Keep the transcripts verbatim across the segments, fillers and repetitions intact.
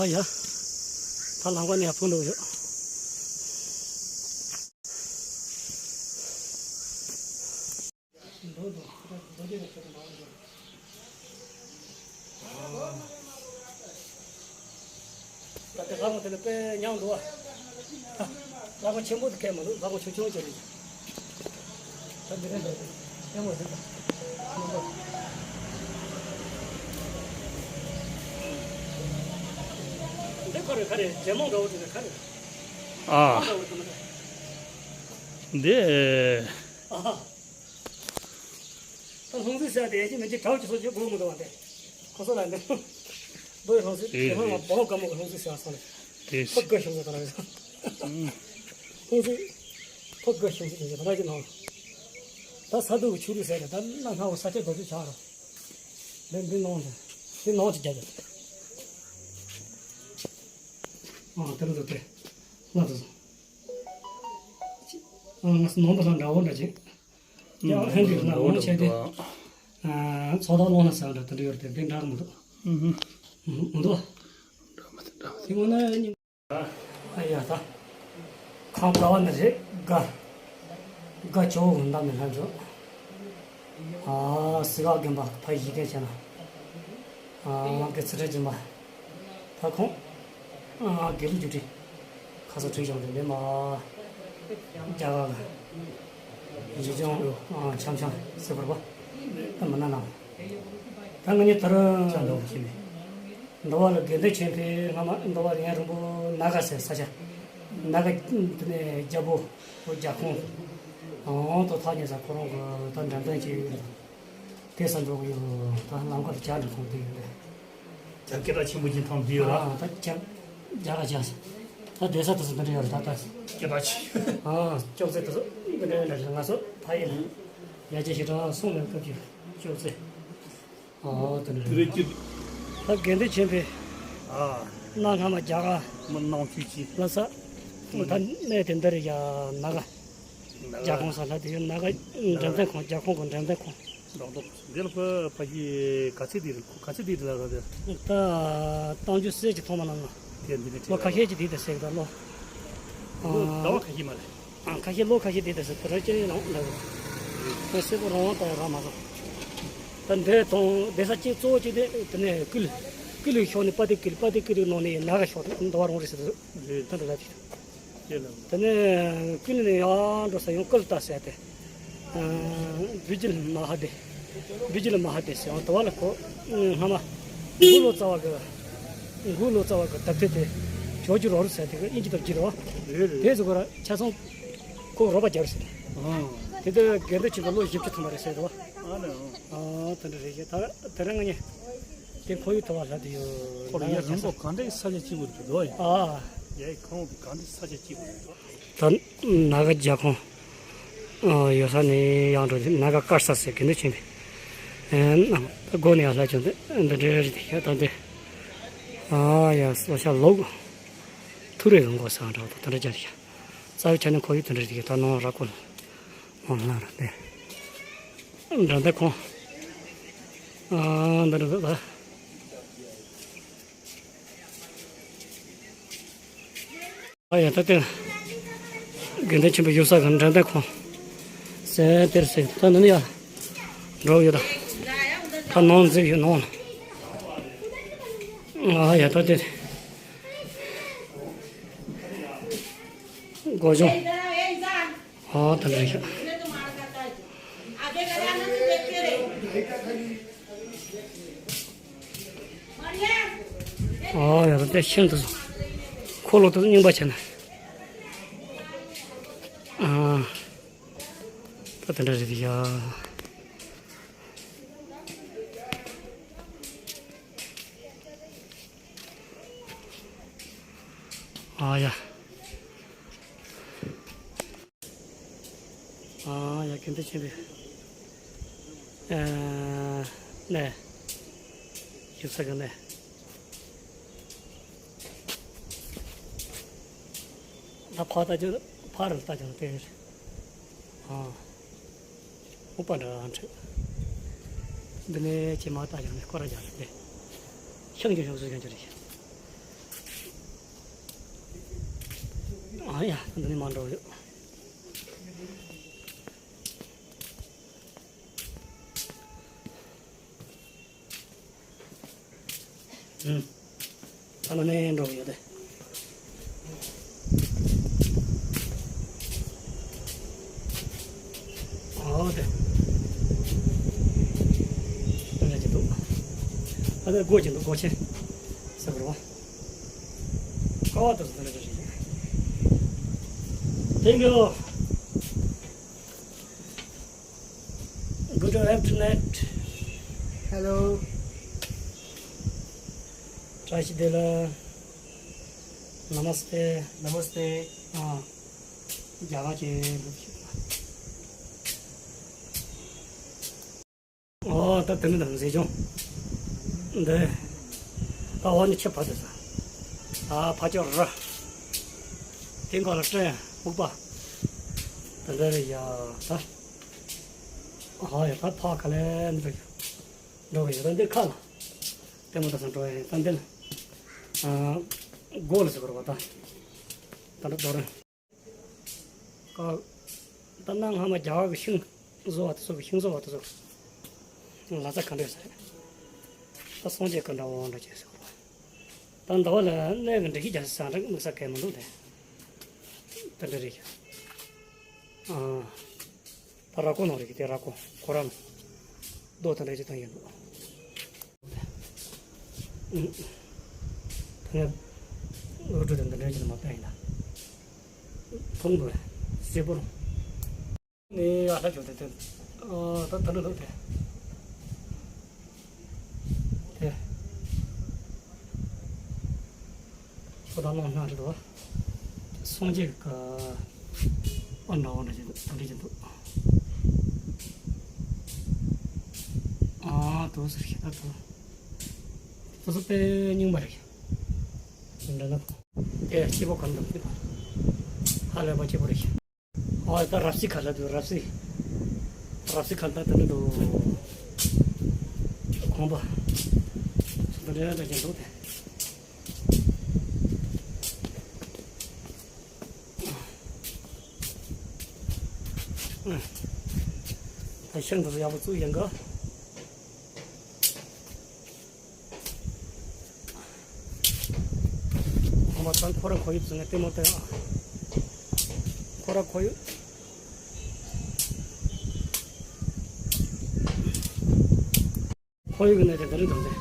ཨ་ཡ། ད་ལམ་ཁ་ནས་ཡར་འཕུར་འགྲོ་གི་ཡོད། ད་ལྟ་ལྷ་མོ་དེ་ལ་དཔེ་ཉམས་འདུག་བ། ལྷ་མོ་ཆེན་པོ་དེ་ཁེལ་མི་འདུག་ལྷ་མོ་ཆུང་ཆུང་ཅིག་རེད། ད་འདི་རེད་འདུག་ལྷ་མོ་རེད། འདི་ཁ་རེད། ཁ་རེད། རྒྱལ་མོ་འདྲ་བོ་དེ་ཁ་རེད། ཨ། འདི། ཨ། ད་ལྷུང་བཟེད་ཟེར་དེ་ཡེ་ཅི་མེད་ཅི་དྲག་ཅིག་སོ་ཅིག་དགོས་མི་འདུག་བ་དེ། ཁོ་ཚོ་ལ་འདི། བོད་ལྷུང་བཟེད་དེ་ཧང་ལ་བོད་སྒམ་པོ་ལྷུང་བཟེད་ཟེར་བ་སོང་ནས། དེ་ཕོ་དགའ་ཤོང་ཟེར་ད་ར་ཡོད། ལྷུང་བཟེད། ཕོ་དགའ་ཤོང་ཟེར་དེ་ད་ར་ཅིག་ནང་། ད་ས་རྡོ་གི་ཆུ་རུ་ཟེར་ནས་ད་གནའ་སྔ་བོ་ས་ཆ་རྡོ་ཆུ་ཆགས་ར། འདི་འདི་ནང་དུ། འདི་ནང་ཅིག་རྒྱབ་ཡོད། ཨ་དེ་རུ་འདུག་དེ། ལ་དུ་སོང་། ཨ་ང་ནང་དུ་ལ་འདྲ་བོ་འདྲ་ཅིག་ཡང་ལྷན་དུ་ན་འོང་བྱས་ཏེ། ཚོགས་བདག་ཀློང་ལྷ་ཟེར་བ་འདྲ་དེ་འདྲ་ཡོད་རེད་དེ་འདི་འདྲ་མི་འདུག་མི་འདུག་དེ་ངོ་ན་ཉིན། ཨ་ཡ་ད། ཁང་ཟླ་བ་ནི་རེད་དགའ། དགའ་ཇོ་བོ་འདམ་ནས་ལྷན་འཇོག་ཨ་སི་ག་རྒན་པ་ཕ་ཡི་གེ་བྱས་ན། ཨ་ང་གི་ཚི་ཁྲི་སྦྱིན་པ། ད་ཁོང་། ཨ་དགེ་ལུགས་རྒྱུ་འབྲས། ཁ་སང་བྲིས་བྱུང་དེ་འདི་མ། རྒྱ་གར་ལ། རི་ལྗོངས་ཨ་འཆམ་འཆམ་སེ་བར་པ། ད་མི་ན་ན། ད་ང་གཉིས་ད་རུང་ཅང་འདྲ་བོ་ཞིག་མེད། འདི་བ་ལ་དགེ་འདུན་ཆོས་འཕེལ་སྔ་མ་འདི་བ་ལ་ཡན་རིང་པོ་ན་ག་ཟེར་ས་ཆ། ན་ག་དེ་ནས་རྒྱལ་པོ་རྒྱལ་ཁོངས། ཨང་དོ་ཐག་ཉེ་ས་ཁོ་རང་གི་ད་འགྲེམས་སྟོན་བྱས་ཡོད་རེད། དེ་ས་འགྲོ་གི་ཡོད། ད་ལམ་ཁ་ལ་ཇ་འདྲ་ཐོང་དེ་ཡོད་རེད། ཇ་སྐད་གྲགས་ཆེན་པོ་ཅིག་འཐོང་དུས་ཡོད་ལ། ཨ་ད་ཇ་ཇ་ག་ཇ་ཟེར། ད་སྡོད་ས་དེ་ཚོ་འདི་འདྲ་ཡོད་རེད་ད་ལྟ། སྐད་གྲགས་ཆེ། ཨ་ཅོག་ཙེ་དེ་ཚོ་འདི་འདྲ་ཡོད་རེད། ང་ཚོ་ཕ་ཡུལ་ལ་ཡར་རྒྱས་ཞེ་དྲག་སོང་ནས་སྐབས་ཀྱི་ཅོག་ཙེ། ཨོ་དེ་འདྲ་རེད། དེ་རེད་ཀྱི། ད་དགེ་འདུན་ཆོས་འཕེལ། ཨ། གནའ་སྔ་མ་རྒྱ་གར། མི་ནང་ཆོས་ཀྱི། ལ་ས། ད་གནས་དེ་འདི་རེད་ཡ་ན་ག་རྒྱལ་ཁོངས་ས་ལ་དེ་ཡོད་ན་ག་འགྲེམས་སྟོན་ཁང་རྒྱལ་ཁོངས་ཀྱི་འགྲེམས་སྟོན་ཁང་། རྡོག་རྡོག་འདི་ལ་ཕ་ཕ་གི་ག་ཚད་དེ་རེད། ག་ཚད་དེ་རེད་ལ་ར་དེ། ད་གཏམ་རྒྱུད་གསེར་གྱི་ཐོག་མ་ནང་ལ། དེ་འདི་ནས་ལོ་ཁ་ཤས་ཀྱི་དུས་དེ་ཟེར་གི་ད་ལོ། ལོ་ཟླ་བ་ཁ་ཤས་མ་རེད། ཨ་ཁ་ཤས་ལོ་ཁ་ཤས་དུས་དེ་ཟེར་དེ་ར་ཅན་ཡིན་ནོ་འདྲ་གི། ད་སེར་པོ་རང་དབང་ད་ཡ་ར་མ་སོང་། ད་འདི་དང་འདི་ས་གཅིག་གཙོ་བོ་གཅིག་དེ་དེ་ནས་ཀུ་ལུ། ཀུ་ལུའི་ཕྱོགས་ནས་པ་ཏི་ཀུ་ལུ། པ་ཏི་ཀུ་ལུའི་ནང་ནས་ན་ག་ཕྱོགས་དེ་འདི་བ་རང་རེད་ཟེར་དེ་ད་འདི་ལ་དེ། དེ་ནས་ཀུན་ནས་ཡང་འགྲོ་ས་ཡང་ཀུལ་ཏ་ཟེར་ཏེ། བི་ཇི་ལ་མ་ཧ་དེ། བི་ཇི་ལ་མ་ཧ་དེ་ཟེར་བ་དེ་བ་ལ་ཁོ། སྔ་མ། གུ་ལོ་ཙཱ་བ་གི། གུ་ལོ་ཙཱ་བ་གི་དག་ཐེར་དེ། ཇོ་ཇི་རོ་རུ་ཟེར་དེ་གི་ཨིན་ཇི་དང་བི་ཇི་རེད་བ། རེད་རེད། དེ་ཚོ་གི་ར་ཆ་ཚང་ཁོ་རོགས་པ་རྒྱབ་ཟེར། དེ་དེ་དགེ་འདུན་ཆོས་འཕེལ་ལོ་བཞི་བཅུ་ཐམ་པ་རེད་ཟེར་དེ་བ། ཨ་ནི། ཨ་དེ་འདྲ་རེད་ཤག་ད་དེ་རིང་ང་གཉིས། དེ་ཁོར་ཡུག་ཐོག་ལ་ལྷ་དེ་ཡོད། ཁོ་ལ་ཡ་རིང་པོ་གང་འདྲའི་ས་ཆ་སྐྱིད་པོ་རེད་འདུག་ཨ། ཡའི་ཁང་བ་གང་འདྲའི་ས་ཆ་སྐྱིད་པོ་རེད་འདུག་ད་ན་ག་རྒྱལ་ཁོངས་ཡོད་ས་ནས་ཡང་འགྲོ་ན་ག་དཀར་ས་ཟེར་གི་འདུག་ཆེན་པོའི་སྒོ་ནས་ཡང་ལྷ་བྱུང་འདི་འདྲའི་རེད་དེ་ཤ་ད་འདི། ཨ་ཡ་སོ་ཤ་ལོག་ཐུ་རེ་གི་མགོ་ས་འདྲ་བ་དང་དེ་འདྲ་རྒྱ་རེད་ཤ། རྩ་བའི་ཆ་ནས་ཁོར་ཡུག་དེ་འདྲ་རེད་ཤ། ད་ནང་ར་ཀོ་ལ། ཨོ་ལ་ར་དེ། འགྲེམས་སྟོན་ཁང་། ཨ་འདི་འདྲ་འདུག་ལ། ཨ་ཡ་ད་དེ། དགེ་འདུན་ཆོས་འཕེལ་བཞུགས་ས་གི་འགྲེམས་སྟོན་ཁང་། ཟེར་དེར་ཟེར་ད་འདི་ནི་ཡ། འགྲོ་ཡོད་ད། ད་ནང་འཛུལ་ཡོད་ནང་ལ། ཨ་ཡ་ད་དེ། སྒོ་གཞོང་། ཨ་ད་རེད་ཤག་ཨ་ཡ་ད་དེ་ཤིང་དུ་འཁོར་ལོ་དུ་རྙིང་པ་བྱས་ན། ཨ་ད་དེ་འདྲ་རེད་ཡ། ཨ་ཡ། ཨ་ཡ་དགེ་འདུན་ཆོས་འཕེལ། ཨ་ནས། བཞུགས་ས་གི་ནས། ད་ཕར་ལྟ་རྒྱུ་ཕར་ལ་ལྟ་རྒྱུ་དེ་རེད། ཨ། ཨུ་པ་འདྲ་འཁྲིད། འདི་ནས་ཁྱེད་མ་ལྟ་རྒྱུ་ནས་སྐོར་ར་རྒྱག་རེད་དེ། ཤང་རྒྱུ་ཤང་བཟོ་རྒྱུ་རེད། ཨ་ཡ། ད་འདི་ནས་མར་འགྲོ་ཡོད། ཨུམ། ད་ནི་ནས་འགྲོ་གི་ཡོད་དེ། ཨོ་དེ། ཨ་ནི་ཅི་འདུག་ཨ་ནི་སྒོ་ཅི་འདུག་སྒོ་ཆེན། ས་གར་བ། ཀ་བ་དུ་སུ་དུ་ལ་རེ་རེ། Thank you. Good afternoon. Hello. བཀྲ་ཤིས་བདེ་ལེགས། Namaste. Namaste. ཨ། རྒྱ་གར་གྱི་ལུགས་ཤིག་ཨོ་ད་དེ་ནི་དང་མཛེས་ལྗོངས། འདི། ད་འོ་ནི་ཆུ་བར་དུ་ས། ཨ་ཕ་ཅོ་ར། དེ་འགོ་ལ་སྤྲད་སྨུག་པ། དེ་འདྲ་རེད་ཡ་ད། ཨ་ཡ་ད་ཕ་ག་ལེ་འདི། འགྲོ་གི་ཡོད་ད་འདི་ཁ་ལ། ལྟད་མོ་ད་སང་འགྲོ་ཡ་ད་འདི་ལ། ཨ། སྒོ་ལ་ཟེར་དགོས་རེད་པ་ད། ད་འགྲོ་འགྲོ་རེད། ཀ། ད་གནའ་སྔ་མ་རྒྱ་གར་གྱི་ཤིང་བཟོ་བ་དེ་ཚོ་གི་ཤིང་བཟོ་བ་དེ་ཚོ་ལག་ཆ་ག་འདྲ་ཡོད་ས་རེད། ད་སངས་རྒྱས་ཀྱི་འདྲ་བོ་འདྲ་བྱས་སོང་། ད་ཟླ་བ་ལ་གནས་ཀྱི་འདྲ་ཤིག་རྒྱ་ས་འདྲ་དམིགས་ས་གས་མི་འདུག་དེ། ད་འདྲ་རེད་ཤག་ཨ། ད་ར་སྐོར་ནང་རེད་ཀྱི་དེ་ར་སྐོར་ཁོ་རང་རྡོ་ད་འདྲ་ཅིག་བཏང་ཡོད་འདུག་ཨུ། ད་ནི་འུ་ཁྲུ་དང་འདི་འདྲ་ཅིག་ལ་མ་བཏང་ཡིན་ད། མཐོང་འདུག་སེ་པོ་རུ། ནི་ཨ་ལ་ཅོ་དེ་དེ། ཨ་ད་ད་འདྲ་འདུག་དེ། དེ། ཁོ་ད་ནང་སྣ་རེད་དོ། སངས་རྒྱས་ཀྱི་ཨ་འདྲ་བོ་འདྲ་ཅིག་འདུག་ད་འདྲ་ཅིག་འདུག་ཨ་དོ་ཟེར་ཤེས་ད་དོ། དོ་ཟེར་དཔེ་རྙིང་པ་རེད། འདྲ་ན། དེ་སྐྱིད་པོ་གང་འདུག་སྐྱིད་པ། ཧ་ལས་པ་སྐྱིད་པོ་རེད། ཨ་ད་རབ་སི་ཁ་ལ་དུ་རབ་སི། རབ་སི་ཁ་ལ་ད་ནི་འདུག་ཁོང་པ། ཚོ་འདྲ་འདྲ་ཅན་འདུག་དེ། ད་ཤིང་འདི་ཚོ་ཡག་པོ་བཙུགས་ཡིན་གི། ཁོ་མ་ཚང་ཁོ་ར་ཁོར་ཡུག་བཙུགས་ནས་ལྟད་མོ་ལྟ་ཡ། ཁོ་ར་ཁོར་ཡུག་ཁོར་ཡུག་གི་གནས་དེ་འདི་རིགས་དང་འདི།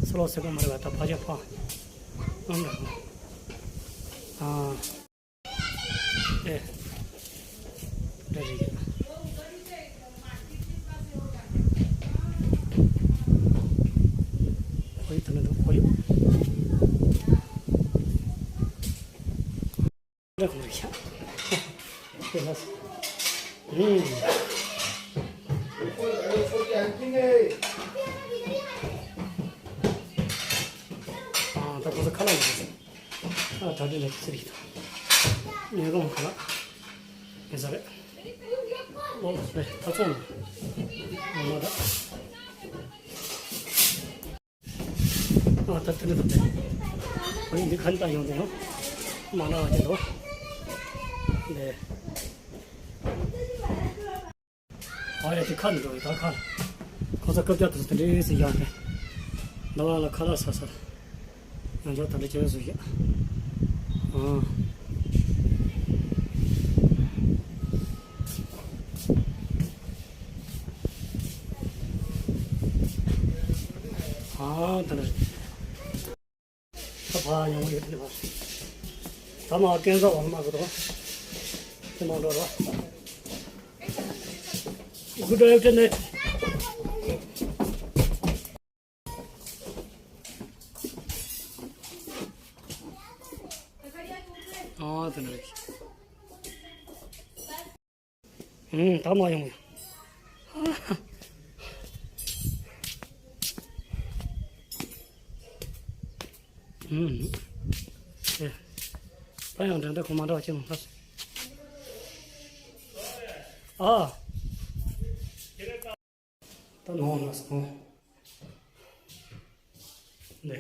སུ་ལོ་སེ་གོ་མ་རེད་པ་ད་ཕ་ཆ་ཕ། ཨང་ར། ཨ། ཨེ། འདྲ་རེད་ཡ། ཁོར་ཡུག་དང་འདི་ཁོར་ཡུག་འདྲ་གང་རེད་ཤག་དེ་ལ། ཨུམ། ཨ་ད་ཁོ་ཚོ་ཁ་ལག་ཡོད་རེད། ཨ་ད་དེ་ལ་ཚིག་རིགས་དང་། ཉེ་གོང་ཁ་ལག་ཡིན་ས་རེད། ཨོ་རེད་ད་ཚོང་ཨ་མ་ད། ཨ་ད་དེ་འདྲ་འདུག་སྟེ། ཨ་ནི་འདི་ཁ་ནས་ད་ཡོང་དེ་ཡང་མ་ན་བ་ཅན་དུ། ལེ། ཨ་ཡ་དེ་ཁ་ནས་འགྲོ་ཡི་ད་ཁ། ཁོ་ཚོ་སྐབས་བརྒྱ་དུ་དེ་འདྲའི་སེ་ཡང་དེ། ནང་ལ་ཁ་ལག་ས་ས། ཡང་འཇོག་ད་འདྲ་བྱས་སུ་ཡ། ཨ། ཨ་ད་ལ། ད་ཕ་ཡོང་ཡོད་ནི་བ། ད་མ་ཀན་ས་བ་མ་གི་དོ། དེ་མ་འགྲོ་ར། Good afternoon. ཨ་དེ་འདྲ་རེད། ཨུམ། ད་མ་ཡོང་ཡ། ཨུམ། ཨེ། ད་ཡང་འདྲ་འདྲ་ཁོ་མ་འདྲ་བ་ཅི་མ་ཧ། ཨ། ད་ནོར་ལ་སོང་། འདི།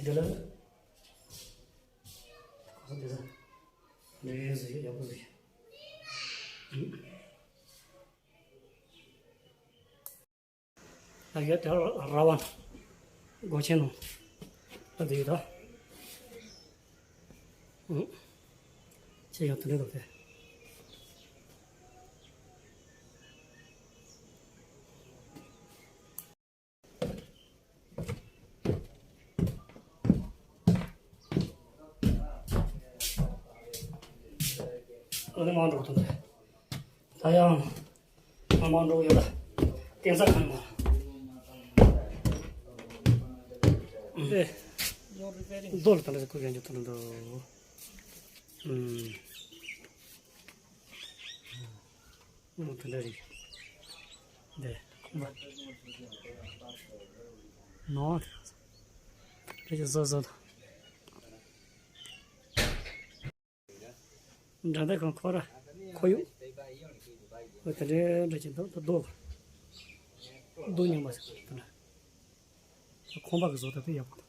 དེ་ལ་གོ་ས་དེ་ལ་འདྲེ་ཟེར་ཡག་པོ་ཟེར། ཨ་ཡ་དེ་ར་བ་སྒོ་ཆེན་ནང་ད་དེ་ཡོད་ད། ཨུ། ཆེ་ཡང་དེ་འདྲ་འདུག་སྟེ། ཨ་ནི་མང་འགྲོ་ཐུབ་སྟེ། ད་ཡང་མང་མང་འགྲོ་ཡོད་ལ། བརྟེན་ས་གང་མ། ཨེ། རྡོ་ལ་ད་ལྟ་ཁུ་གན་ཅུ་ཐུབ་འདུག་ཨུམ། ཨོ་དེ་འདྲ་རེད། འདི་ཁོང་པ། ནོར། དེ་ཅི་བཟོ་བཟོ་དང་། འདྲ་འདྲ་གང་ཁོ་ར། ཁོ་ཡུག་ཨོ་དེ་འདྲ་འདྲ་ཅིག་འདུག་ཏུ་རྡོ། རྡོ་རྙིང་པ་ཟེར་དེ་འདྲ། ཁོང་པ་གི་བཟོ་ལྟ་དེ་ཡག་པོ་འདུག་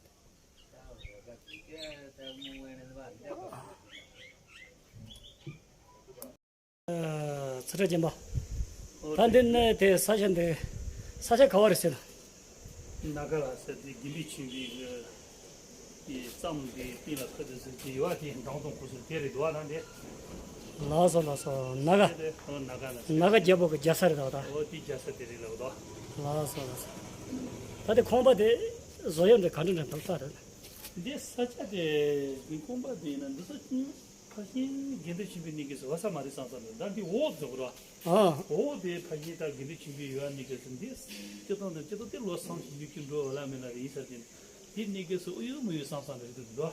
ཚ་དྲོད་ཅན་པ། ད་འདི་ནས་དེ་ས་ཆ་འདི་ས་ཆ་ག་བ་རེད་ཟེར་ན། ན་ག་ལ་ཟེར་དེ་དགེ་འདུན་ཆོས་འཕེལ་གྱི་གཙང་དེ་སྟེང་ལ་ཁ་དེ་ཟེར་དེ་ཡོད་དེ་འབྲང་སྟོང་ཁུ་ཚུར་དེ་རེད་འདུག་ཨ་ན་དེ། ལགས་སོ་ལགས་སོ། ན་ག། དེ་ཨོ་ན་ག་ལ་ཟེར། ན་ག་རྒྱལ་པོ་གི་རྒྱལ་ས་རེད་ད་ད། ཨོ་དེ་རྒྱལ་ས་དེ་རེད་ལབ་ད། ལགས་སོ་ལགས་སོ། ད་དེ་ཁང་པ་དེ་བཟོ་ཡོད་འདྲ་ག་འདྲ་འདྲ་འདུག་ད་རེད། འདི་ས་ཆ་དེ་འདི་ཁང་པ་དེ་ཡིན་ན་འདི་ས་ཆུང་། ཕ་ཤིང་དགེ་འདུན་ཆོས་འཕེལ་གཉིས་ཀྱི་སོ་ས་མ་རེད་བསམ་བསམ་རེད། ད་འདི་འོག་འཛུགས་རོགས། ཨ། འོག་དེ་ཕ་ཤིང་ད་དགེ་འདུན་ཆོས་འཕེལ་ཡོད་གཉིས་ཀྱི་སོ་འདི་སྤྱི་དང་དང་སྤྱི་དང་དེ་ལོ་སང་ཞིག་ཡུལ་གྱི་འགྲོ་བ་ལ་མེད་ལ་རེད་ས་དེ་དེ་གཉིས་ཀྱི་སོ་ཨུ་ཡུག་མུ་ཡུག་བསམ་བསམ་རེད་འདུག་འགྲོ།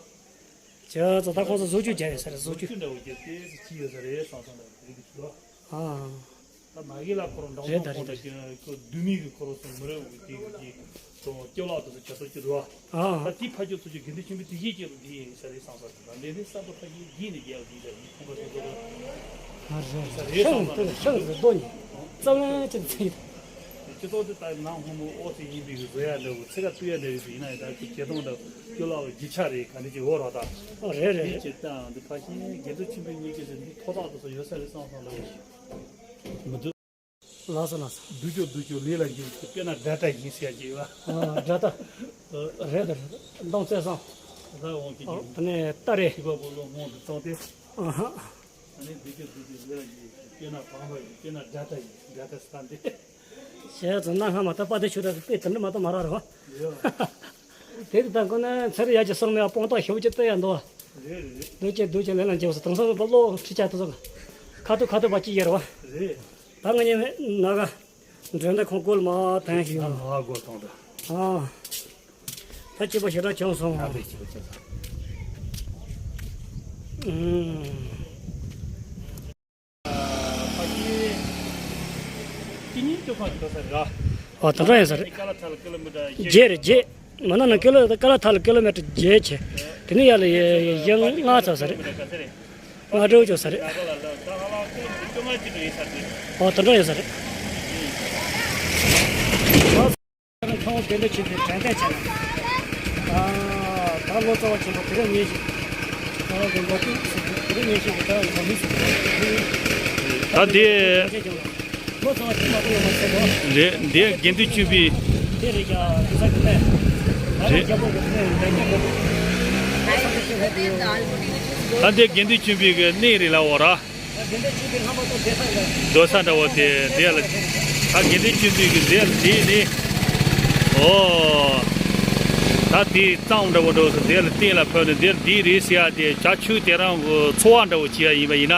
ཅག་ཚོ་ད་ཁོང་ཚོ་བཟོ་བཅོས་བྱས་ཡོད་ས་རེད་བཟོ་བཅོས། བཟོ་བཅོས་འདྲ་བོ་བརྒྱབ་སྟེ་ཅི་ཡོད་ས་རེད་བསམ་བསམ་རེད་འདུག་འགྲོ། ཨ། ད་མ་གི་ལ་ཁོ་རང་འབྲང་རེད་ད་ཐོང་ཁོང་རེད་ད་ད། ཀྱི་ཁོ་བསྡུ་མི་གི་ཁོ་རང་ཚོ་མི་རེ་འུ་ཀི་ཀི་ཀི་ཚོ་སྐྱོ་ལག་དུ་ཚོ་བྱ་ཚོ་ཀྱི་རུ་བ། ཨ། ད་དེ་ཕ་ཁྱོད་ཚོ་ཀྱི་དགེ་འདུན་ཆོས་འཕེལ་དེ་གིས་ཀྱི་རུ་དེ་ཡིན་ས་རེད་བསམ་ས་དུ་ད་འདི་འདི་བསམ་པ་ཕ་གི་གིས་ནི་རྒྱལ་དེ་ས་རེད་ཁོང་པ་ཚོ་ཚོ་ཨ་རེད་ས་རེད་བསམ་ཤང་ས་དེ་རེད། ཤང་དེ་རྡོ་ནི་རྩ་བའི་ཅི་ཚིག་སྤྱི་ཚོགས་དེ་ལྟར་ནང་ཧོ་མོ་ཨོ་ཚེ་ཡིན་པའི་གི་བཟོ་ཡ་འདྲ་བོ་ཚེ་ག་བཏུ་ཡ་འདྲ་བོ་ཡིན་ན་ཡང་ད་ཀྱི་བྱེད་སྟངས་འདྲ་སྐྱོ་ལག་རྒྱུ་ཆ་རེད་ག་འདྲ་ཅིག་འོ་ར་ད། ཨ་རེད་རེད་དེ་རེད། ཅི་ལྟའང་འདི་ཕ་གི་དགེ་འདུན་ཆོས་འཕེལ་གཉིས་ཀྱི་ཟེར་འདི་ཐོག་ཐག་དུ་སོ་ཡོད་ས་རེད་བསམ་བསམ་འདྲ་བོ་ཞིག་མི་འདུག་ལགས་སོ་ལགས་སོ། སྡུག་ཅོ་སྡུག་ཅོ་ལས་ལ་འཇུག་ཅིག་དཔེར་ན་དགྲ་སྟ་ཡིན་ཟེར་ཡ་ཅིག་ཡོད་པ། ཨ་དགྲ་སྟ། རེད་ད་རེད། མདང་བཙལ་སོང་། ད་འོང་གི་ཨ་ཅིག་ད་ནས་སྟ་རེད། ཤི་བ་པོ་ལོ་སྔོན་དུ་བཏང་སྟེ། ཨ་ཧ། ད་ནས་སྡུག་ཅོ་སྡུག་ཅོ་ལས་ལ་འཇུག་ཅིག་དཔེར་ན་བང་བ་ཡིན་དཔེར་ན་དགྲ་སྟ་ཡིན་དགྲ་སྟ་སྟ་འདི། བྱས་ཙང་གནའ་སྔ་མ་ད་དཔའ་སྡེ་ཆོས་གྲགས་དཔེ་དེ་འདྲ་མ་གཏོགས་མ་རག་རེད་བ། ཡོད། དེ་རིགས་དང་ཁོ་ན་ཚེ་རིང་ཡ་གྱི་སོང་མེད་དཔང་རྟགས་ཞེ་པོ་ཅིག་བསྟན་ཡ་འདུག་བ། རེད་རེད། སྡུག་ཅིག་སྡུག་ཅིག་ལས་ལ་འཇལ་བ་སོ་དང་སང་བློ་ཁྲི་ཆ་དུ་སོང་། ཁ་ཐུག་ཁ་ཐུག་པ་ཅི་ཡེར་བ། རེད། ད་ང་གཉིས་ན་ག་འགྲན་ཟླ་ཁོང་བཀོལ་མ་དང་ཞིག་ཡོང་། ང་གོ་ཐོང་ད། ཨ། ད་སྐྱིད་པོ་ཞེ་དྲག་བྱུང་སོང་། ཨ་རེད་སྐྱིད་པོ་བྱུང་སོང་། ཨུམ། ཕ་གི་གཅིག་གཉིས་བཅུ་ཐམ་ཞིག་འགྲོ་ས་རེད་ར། ཨོ་དེ་འདྲ་ཡིན་ས་རེད། ཀ་ལ་ཐ་ལ་ཀི་ལོ་མི་ཊར་བརྒྱད་རེད་བརྒྱད། མ་ན་ན་ཀི་ལོ་ཀ་ལ་ཐ་ལ་ཀི་ལོ་མི་ཊར་བརྒྱད་བྱས། དེ་ནས་ཡར་ལ་ཡ་ཡང་ལྔ་ཚར་ས་རེད། ལྔ་དྲུག་བཅུ་ས་རེད། ཨོ་དེ་འདྲ་ཡིན་ས་རེད། ཁང་བ་དེ་འདྲ་བྱས་ཏེ་དྲན་རྟེན་བྱས་ན། ད་ལོ་ཙཱ་བ་ཆེན་པོ་དེ་རིང་ཉིན་ཞིག་ཁང་བ་དེ་འགོ་ཁུངས་ཟེར་དེ་རིང་ཉིན་ཞིག་གི་ད་འགོ་མི་ཟེར། ད་དེ། ལོ་ཙཱ་བ་ཆེན་པོ་དེ་ཡོད་མ་ཟེར་གོ། རེད་འདི་དགེ་འདུན་ཆོས་འཕེལ། དེ་རེད་ཀྱང་དེ་ས་གི་ནས། ད་རེད། རྒྱལ་པོ་གི་ནས་ལས་ཀྱང་གོ། ད་འདི་དགེ་འདུན་ཆོས་འཕེལ་གི་གནས་རེད་ལ་འོ་ར། དགེ་འདུན་ཆོས་འཕེལ་ལྷམ་པ་ཚོ་བསྡད་ས་རེད། སྡོད་ས་འདྲ་བོ་དེ་འདི་ལ། ད་དགེ་འདུན་ཆོས་འཕེལ་གྱི་འདི་ལ་བསྡད་ནས། ཨོ། ད་དེ་གཙང་འདྲ་བོ་འདྲ་བོ་ཟེར་འདི་ལ་སྟེང་ལ་ཕབ་ནས་འདི་ལ་འདི་རེད་ཟེར་ཡ་དེ་བྱ་ཆུ་དེ་རང་གི་འཚོ་བ་འདྲ་བོ་བྱེད་ཡ་ཡིན་པ་ཡིན་ན།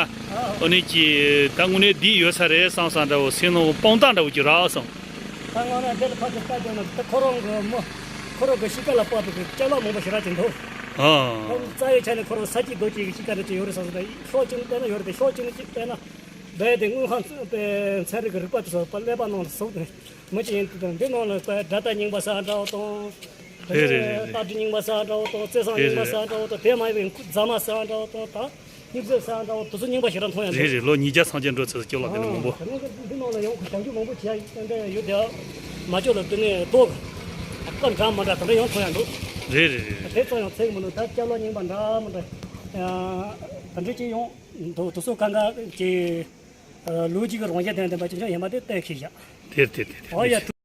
ཨོ་ནི་ཀྱི་ད་དངོས་གནས་འདི་ཡོད་ས་རེད་བསམ་བསམ་འདྲ་བོ་སེམས་ནང་དཔང་རྟགས་འདྲ་བོ་ཅིག་རག་སོང་། ད་ང་ནི་འདི་ལ་ཕར་ཅིག་ལྟ་དུས་ན་ད་ཁོ་རང་གི་མི། ཁོ་རང་གི་གཤིས་ཀ་ལ་དཔག་ཏུ་ཅ་ལག་མང་པོ་ཞེ་དྲག་ཅིག་འདུག་ཨ། ཁོང་རྩ་བའི་ཆ་ནས་ཁོ་རང་ས་སྐྱིད་རྡོ་སྐྱིད་ཀྱི་གཤིས་ཀ་འདྲ་ཅིག་ཡོད་རེད་བསམ་སོང་། ད་ཕྱོགས་གཅིག་ནས་བལྟས་ན་ཡོད་རེད་དེ་ཕྱོགས་གཅིག་ནས་ཅིག་བལྟས་ན། རྦད་དེ་དངོས་ཁམས་དཔེ་ཚན་རིག་གི་རིག་པ་དེ་ཚོ་ཀླད་པ་ནང་ལ་ཟུག་ནས་མི་གཅིག་ཡིན་དུས་དང་འདི་ནང་ལ་དཔེ་དགྲ་སྟ་རྙིང་པ་ཟེར་བ་འདྲ་བོ་དང་། རེད་རེད་རེད་རེད། སྟག་སྦྲུལ་རྙིང་པ་ཟེར་བ་འདྲ་བོ་དང་བཙན་སྲང་རེད་རྙིང་པ་རེད་ཟེར་བ་འདྲ་བོ་དང་དེ་མ་ཡིན་པའི་རྫ་མ་ཟེར་བ་འདྲ་བོ་དང་ད་སྨྱུག་རྩེ་ཟེར་བ་འདྲ་བོ་དེ་ཚོ་རྙིང་པ་ཞེ་དྲག་མཐོང་ཡ་འདུག་རེད་རེད། ལོ་ཉིས་བརྒྱ་སུམ་བརྒྱ་འགྲོ་ཚར་སྐྱོ་ལ་དེ་ནས་མང་པོ། ཨ་དེ་ནས་འདི་ནང་ལ་ཡང་ཞབས་ཞུ་མང་པོ་བྱས་ཡ་དེ་འདྲ་ཡོད་དེ། མ་ལྕོག་ལ་དེ་ནས་ལྡོག་སྐར་འགའ་མ་འདྲ་དེ་འདྲ་ཡང་མཐོང་ཡ་འདུག་རེད་རེད་རེད། དེ་ཚོ་ཡང་ཚིག་མི་འདུག་ད་སྐྱབས་ལ་སྙིང་པ་འདྲ་མི་འདྲ། ད་འདྲ་ཅིག་ཡོང་འདུག་དུ་སོ་གང་ག་ཅིག་ལོ་གཅིག་གི་རང་བཞིན་ལྡན་ལྡན་པ་ཅིག་ཀྱང་ཡིན་པ་དེ་གཏན་འཁེལ་བཞག་དེར་དེར་དེར། ཨོ་ཡ།